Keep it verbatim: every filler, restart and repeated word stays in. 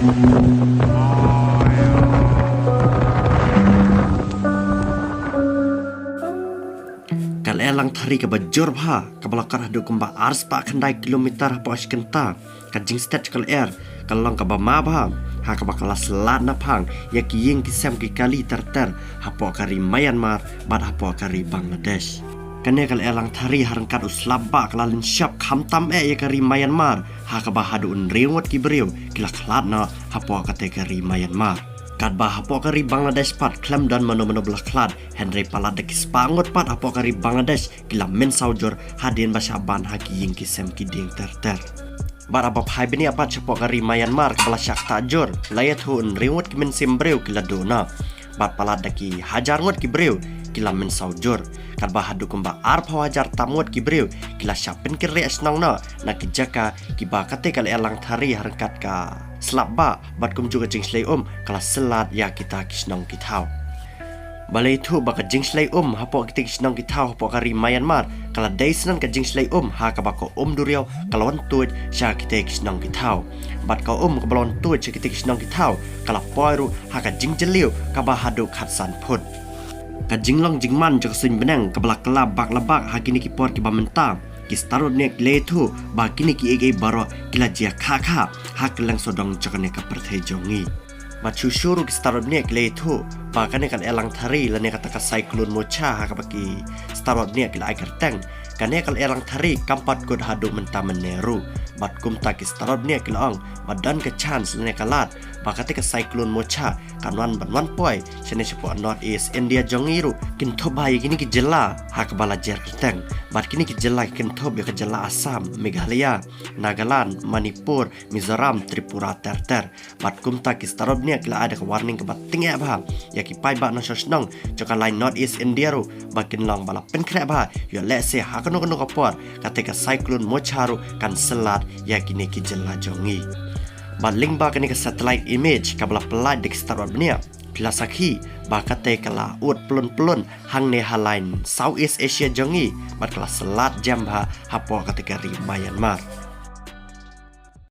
Ka lyer langthari kaba jur bha, kaba la kot haduh kumba arspah khyndai kilometer hapoh shi kynta. Ka jingstet ka lyer ka long kaba ma bha, ha kaba ka la slad na phang ïa ki ïing ki sem ki kali ter ter hapoh ka ri Myanmar bad hapoh ka ri Bangladesh. Kane ka lyer langthari ha ryngkat u slap bah ka la lynshop khamtam eh ïa ka ri Myanmar, ha kaba haduh hynriew ngut ki briew ki la khlad noh hapoh kata ka ri Myanmar. Katba hapoh ka ri Bangladesh pat khlem don mano mano ba la khlad, hynrei palat da ki spah ngut pat hapoh ka ri Bangladesh ki la mynsaw jur hadien ba shah ban ha ki ïing ki sem ki dieng ter ter. Bad haba phai bniah pat shapoh ka ri Myanmar kaba la shah ktah jur, la ïathuh hynriew ngut ki mynsiem briew ki la duh noh. Bad palat da ki hajar ngut ki briew ki la mynsaw jur. Katba haduh kumba arphew hajar tam ngut ki briew ki la shah pynkynriah shnong noh na ki jaka kiba kata ka lyer langthari ha ryngkat ka slap bah bad kumjuh ka jingshlei um ka la slad ïa kita ki shnong ki thaw. Ba la ïathuh ba ka jingshlei um hapoh kita ki shnong ki thaw hapoh ka ri Myanmar ka la dei shen ka jingshlei um ha kaba ka um duriaw ka la wan tuid sha kita ki shnong ki thaw. Bad ka um kaba la wan tuid sha kita ki shnong ki thaw ka la poi ruh ha ka jingjylliew kaba haduh khatsan phut. Ka jinglong jingman jong ka suiñ bneng kaba la kylla bak la bak ha kine ki por kiba mynta, ki stad wad bniah ki la ïathuh ba kine kiei kiei baroh ki la jia kha kha ha kylleng sawdong jong kane ka pyrthei jong ngi. Bad shuh shuh ruh ki stad wad bniah ki la ïathuh ba kane ka lyer langthari lane kata ka Cyclone Mocha ha kaba ki stad wad bniah ki la ai kyrteng, kane ka lyer langthari kam pat kut haduh mynta mynne ruh. Bad kumta ki stad wad bniah ki la ong ba don ka chance lane ka lad ba kata ka Cyclone Mocha kan wan ban wan poi shane shapoh North East India jong ngi ruh, kynthup bha ïa kine ki jylla ha kaba la jer kyrteng. Bad kine ki jylla ki kynthup ïa ka jylla Assam, Meghalaya, Nagaland, Manipur, Mizoram, Tripura ter ter. Bad kumta ki stad wad bniah ki la ai da ka warning kaba tyngeh bha ïa ki paidbah nongshong shnong jong ka lain North East India ruh ba kin long ba la pynkhreh bha ïoh lehse ha kano kano ka por kata ka Cyclone Mocha ruh kan slad ïa kine ki jylla jong ngi. Bad lyngba kane ka satellite image kaba la pyllait da ki stad wad bniah, phi la sakhi ba kata ka la ud pyllun pyllun hangne ha lain South East Asia jong ngi bad ka la slad jem bha hapoh kata ka ri Myanmar.